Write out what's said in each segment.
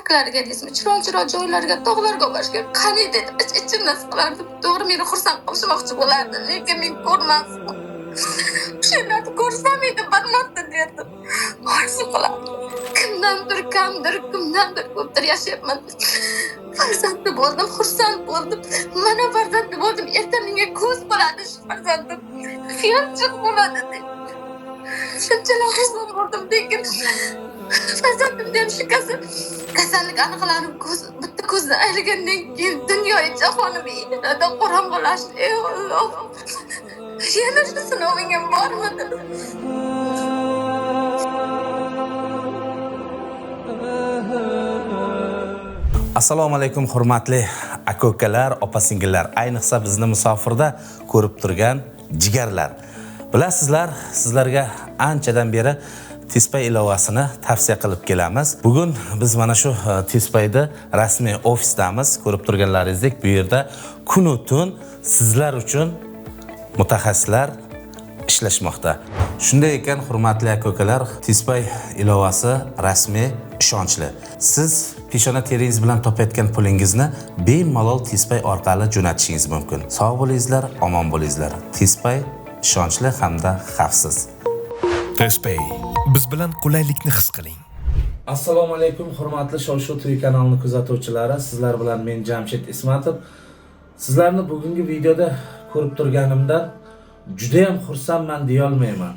Parklarga deysizmi, chiroyli chiroyli joylarga, tog'larga borishga qani dedim. Ich-ichimdan siqilardim. To'g'ri, meni xursand qilishmoqchi bo'lardi, lekin men ko'rmasdim. O'shalarni ko'rsam edi bir marta derdim. Orzu qilardim. Kimdandir kamdir, kimdandir ko'pdir yashayapman. Farzandli bo'ldim, xursand bo'ldim. Mana farzandli bo'ldim. Erta menga ko'z bo'ladi shu farzandim. Suyanchiq bo'ladi deb. Shunchalar xursand bo'ldim, lekin farzandimda ham shu kasallik aniqlanib, ko'z bitta ko'zdan ayrilgandan keyin dunyo jahonim yanada qorong'ilashdi. Ey Alloh, yana shu sinovingam bormidi? Assalomu alaykum hurmatli aka-ukalar, opa-singillar, ayniqsa bizni musofirda ko'rib turgan jigarlar. Bilasizlar, sizlarga anchadan beri Tezpay ilovasini tavsiya qilib kelamiz. Bugun biz mana shu Tezpayda rasmiy ofisdamiz. Ko'rib turganlaringizdek, bu yerda kun-u tun sizlar uchun mutaxassislar ishlashmoqda. Shunday ekan, hurmatli aka-ukalar, Tezpay ilovasi rasmiy, ishonchli. Siz peshona teringiz bilan topayotgan pulingizni bemalol Tezpay orqali jo'natishingiz mumkin. Sog' bo'lingizlar, omon bo'lingizlar. Tezpay ishonchli hamda xavfsiz. Tezpay, biz bilan qulaylikni his qiling. Assalomu alaykum hurmatli Shov-Shuv TV kanalini kuzatuvchilari, sizlar bilan men Jamshid Ismatov. Sizlarni bugungi videoda ko'rib turganimdan juda ham xursandman deya olmayman.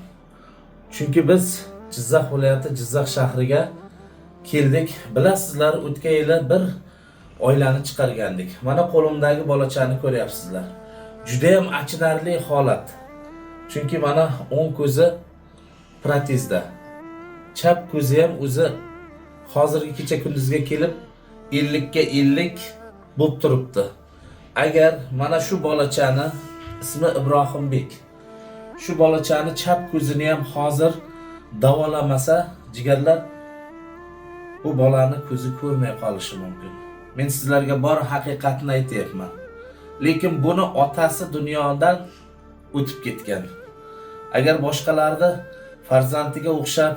Chunki biz Jizzax viloyati Jizzax shahriga keldik. Bilasizlar, o'tgan yili bir oilani chiqargandik. Mana qo'limdagi bolachani ko'ryapsizlar. Juda ham achinarli holat. Chunki mana o'ng ko'zi protezda. Chap ko'zi ham o'zi hozirgi kecha kunduzga kelib 50ga 50 bo'lib turibdi. Agar mana shu bolachani ismi Ibrohimbek. Shu bolachani chap ko'zini ham hozir davolamasa, jigarlar, bu bolani ko'zi ko'rmay qolishi mumkin. Men sizlarga bor haqiqatni aytyapman. Lekin buni otasi dunyodan o'tib ketgan. Agar boshqalarda farzandiga o'xshab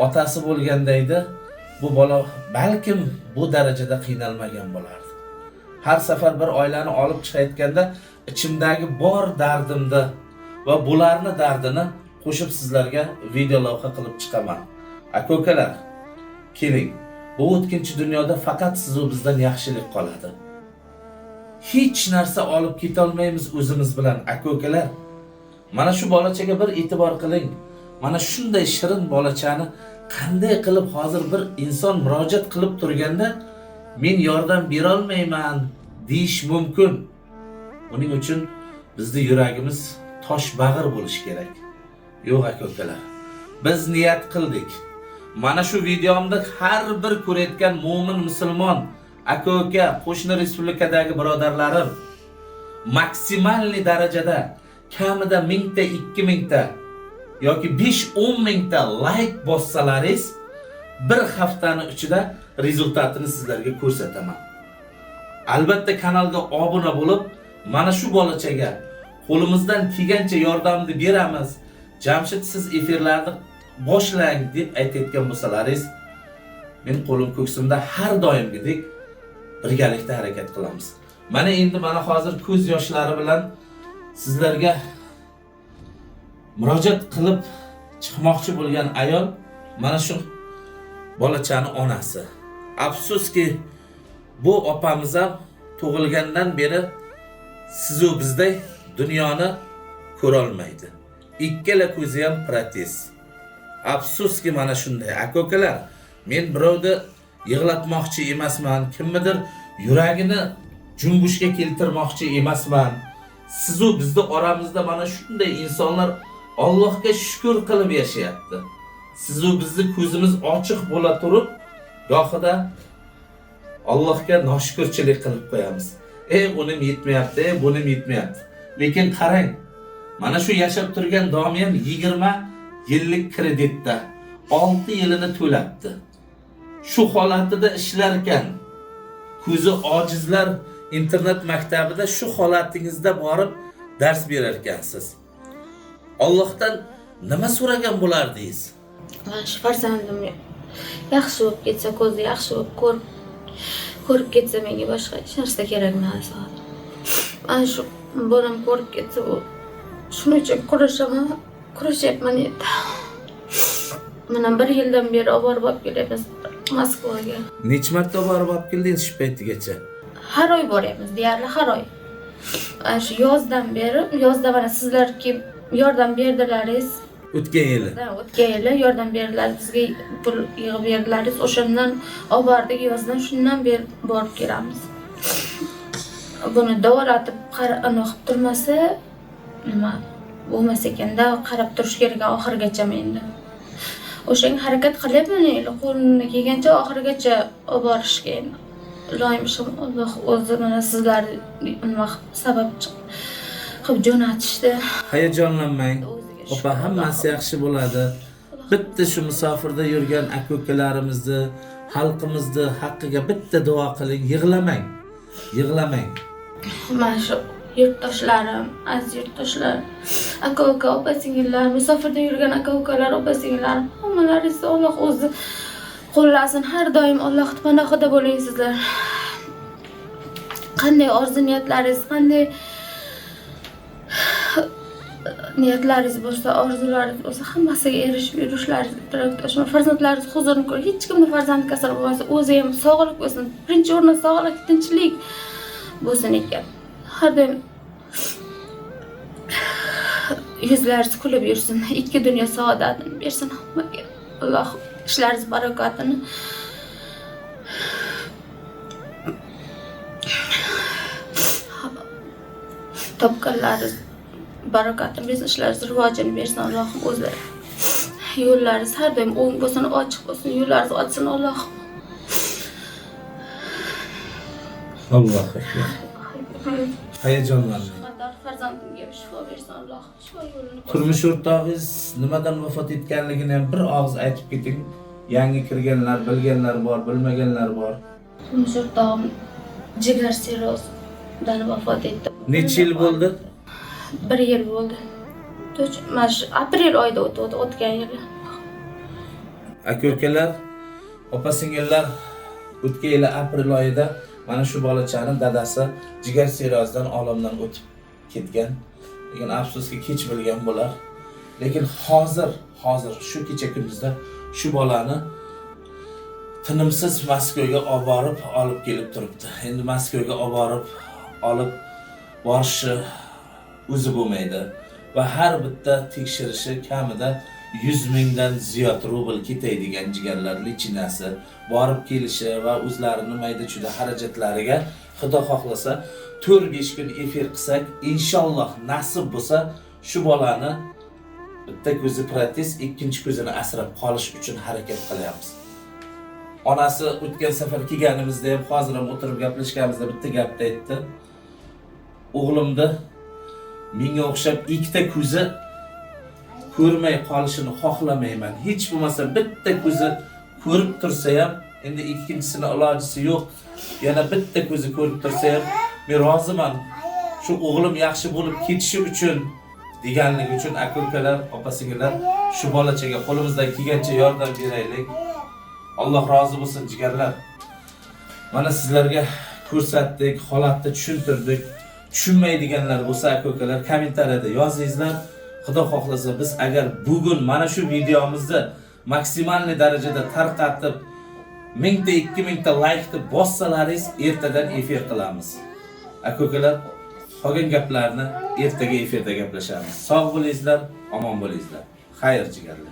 otasi bo'lganda edi, bu bola balkim bu darajada qiynalmagan bo'lardi. Har safar bir oilani olib chiqayotganda ichimdagi bor dardimni va bularni dardini qo'shib sizlarga video lavha qilib chiqaman. Aka-ukalar, keling. Bu o'tkinchi dunyoda faqat siz u bizdan yaxshilik qoladi. Hech narsa olib ketolmaymiz o'zimiz bilan, aka-ukalar. Mana shu bolachaga bir e'tibor qiling. Mana shunday shirin bolachani qanday qilib hozir bir inson murojaat qilib turganda men yordam bera olmayman deyish mumkin. Buning uchun bizni yuragimiz tosh bag'ir bo'lishi kerak. Yo'q aka-ukalar. Biz niyat qildik. Mana shu videomda har bir ko'rayotgan mo'min musulmon aka-uka, qo'shni respublikadagi birodarlarim maksimalniy darajada kamida 1000 ta, 2000 ta yoki 5-10 mingta like bossalaringiz bir haftani ichida rezultatini sizlarga ko'rsataman. Albatta kanalga obuna bo'lib, mana shu bolachaga qo'limizdan kelgancha yordamni beramiz. Jamshid, siz efirlarni boshlang deb aytayotgan bo'lsalaringiz, men qo'lim ko'ksimda har doimgidek birgalikda harakat qilamiz. Mana endi mana hozir ko'z yoshlari bilan sizlarga murojaat qilib chiqmoqchi bo'lgan ayol mana shu bolachani onasi. Afsuski, bu opamiz ham tug'ilgandan beri siz u bizday dunyoni ko'rolmaydi. Ikkala ko'zi ham protez. Afsuski, mana shunday. Aka-ukalar, men birovni yig'latmoqchi emasman, kimnidir yuragini junbushga keltirmoqchi emasman. Siz u bizni oramizda mana shunday insonlar Allohga shukr qilib yashayapti. Siz u bizni ko'zimiz ochiq bo'la turib, gohida Allohga noshukurchilik qilib qo'yamiz. Ey, unim yetmayapti, ey, bunim yetmayapti. Lekin qarang, mana shu yashab turgan domi ham 20 yillik kreditda 6 yilini to'labdi. Shu holatida ishlar ekan, ko'zi ojizlar internet maktabida shu holatingizda borib dars berar ekansiz. Allohdan nima so'ragan bo'lardingiz? Mana shu farzandim Yaxshi bo'lib ketsa, ko'zi yaxshi bo'lib ko'rib ketsa menga boshqa hech narsa kerak emas. Mana shu bolam ko'rib ketsa, shuning uchun kurashaman, kurashyapman endi. Mana bir yildan beri olib borib kelyapmiz Moskvaga. Necha marta borib olib keldingiz shu paytgacha? Har oy boryapmiz, deyarli har oy. Ana shu yozdan beri, yozda mana sizlar kelib yordam berdilaringiz. O'tgan yili. O'tgan yili yordam berdilar, bizga pul yig'ib berdilaringiz. O'shandan olib bordik, yozdan shundan beri borib kelamiz. Buni davolatib qilib turmasa nima bo'lmas ekanda, qarab turish kerak oxirigacha endi. O'shanga harakat qilyapman, endi qo'limdan kelgancha oxirigacha olib borishga endi. Iloyim Alloh o'zi mana sizlar nima sabab qilib jo'natishdi. Hayajonlanmang. Opa, hammasi yaxshi bo'ladi. Bitta shu musofirda yurgan aka-ukalarimizni, xalqimizni haqqiga bitta duo qiling, yig'lamang. Yig'lamang. Mana shu yurtdoshlarim, aziz yurtdoshlar, aka-uka, opa-singillar, musofirda yurgan aka-ukalar, opa-singillar, hammalaringizni Alloh o'zi qo'llasin. Har doim Allohning panohida bo'ling sizlar. Qanday orzu niyatlaringiz, qanday niyatlaringiz bo'lsa, orzularingiz bo'lsa, hammasiga erishib yurishlaringizni tilakdoshman. Farzandlaringiz huzurini ko'ring. Hech kimni farzandi kasal bo'lmasa, o'zi ham sog'lik bo'lsin. Birinchi o'rinda sog'lik, tinchlik bo'lsin ekan. Har doim yuzlaringiz kulib yursin. Ikki dunyo saodatini bersin hammaga. Alloh ishlaringiz barakatini topganlaringiz barakatini bersin, ishlaringiz rivojini bersin Allohim o'zlari. Yo'llaringiz har doim o'ng bo'lsin, ochiq bo'lsin, yo'llaringiz ochsin Allohim. Allohu akbar. Hayajonlanmang. Farzandimga shifo bersin Allohim. Shifo yo'lini ko'rsin. Turmush o'rtog'ingiz nimadan vafot etganligini ham bir og'iz aytib keting. Yangi kirganlar, bilganlar bor, bilmaganlar bor. Turmush o'rtog'im jigar sirrozdan vafot etdi. Necha yil bo'ldi? 1 yil bo'ldi. Mana shu aprel oyida o'tdi, o'tgan yili. Aka-ukalar, opa-singillar, o'tgan yili aprel oyida mana shu bolachani dadasi jigar sirrozdan olamdan o'tib ketgan. Lekin afsuski kech bilgan bular. Lekin hozir shu kecha kunduzda shu bolani tinimsiz Moskvaga olib borib olib kelib turibdi. Endi Moskvaga olib borib olib borishi o'zi bo'lmaydi va har bitta tekshirishi kamida 100 mingdan ziyod rubl ketaydigan jigarlar lichinasi, borib kelishi va o'zlarini mayda-chuyda xarajatlariga Xudo xohlasa 4-5 kun efir qilsak, inshaalloh nasib bo'lsa shu bolani bitta ko'zi protez, ikkinchi ko'zini asrab qolish uchun harakat qilyapmiz. Onasi o'tgan safar kelganimizda ham, hozir ham o'tirib gaplashganimizda bitta gapni aytdi. O'g'limda menga o'xshab ikkita ko'zi ko'rmay qolishini xohlamayman. Hech bo'lmasa bitta ko'zi ko'rib tursa ham, endi ikkinchisini ilojisi yo'q. Yana bitta ko'zi ko'rib tursa ham men roziman. Shu o'g'lim yaxshi bo'lib ketishi uchun deganligi uchun aka-ukalar, opa-singillar shu bolachaga qo'limizdan kelgancha yordam beraylik. Alloh rozi bo'lsin jigarlar. Mana sizlarga ko'rsatdik, holatni tushuntirdik. Tushunmaydiganlar bo'lsa aka-ukalar kommentariyada yozingizlar. Xudo xohlasa biz agar bugun mana shu videomizni maksimalniy darajada tarqatib 1000 ta 2000 ta laykni bossalaringiz ertadan efir qilamiz. Aka-ukalar, qolgan gaplarni ertaga efirda gaplashamiz. Sog' bo'lingizlar, omon bo'lingizlar. Xayr jigarlar.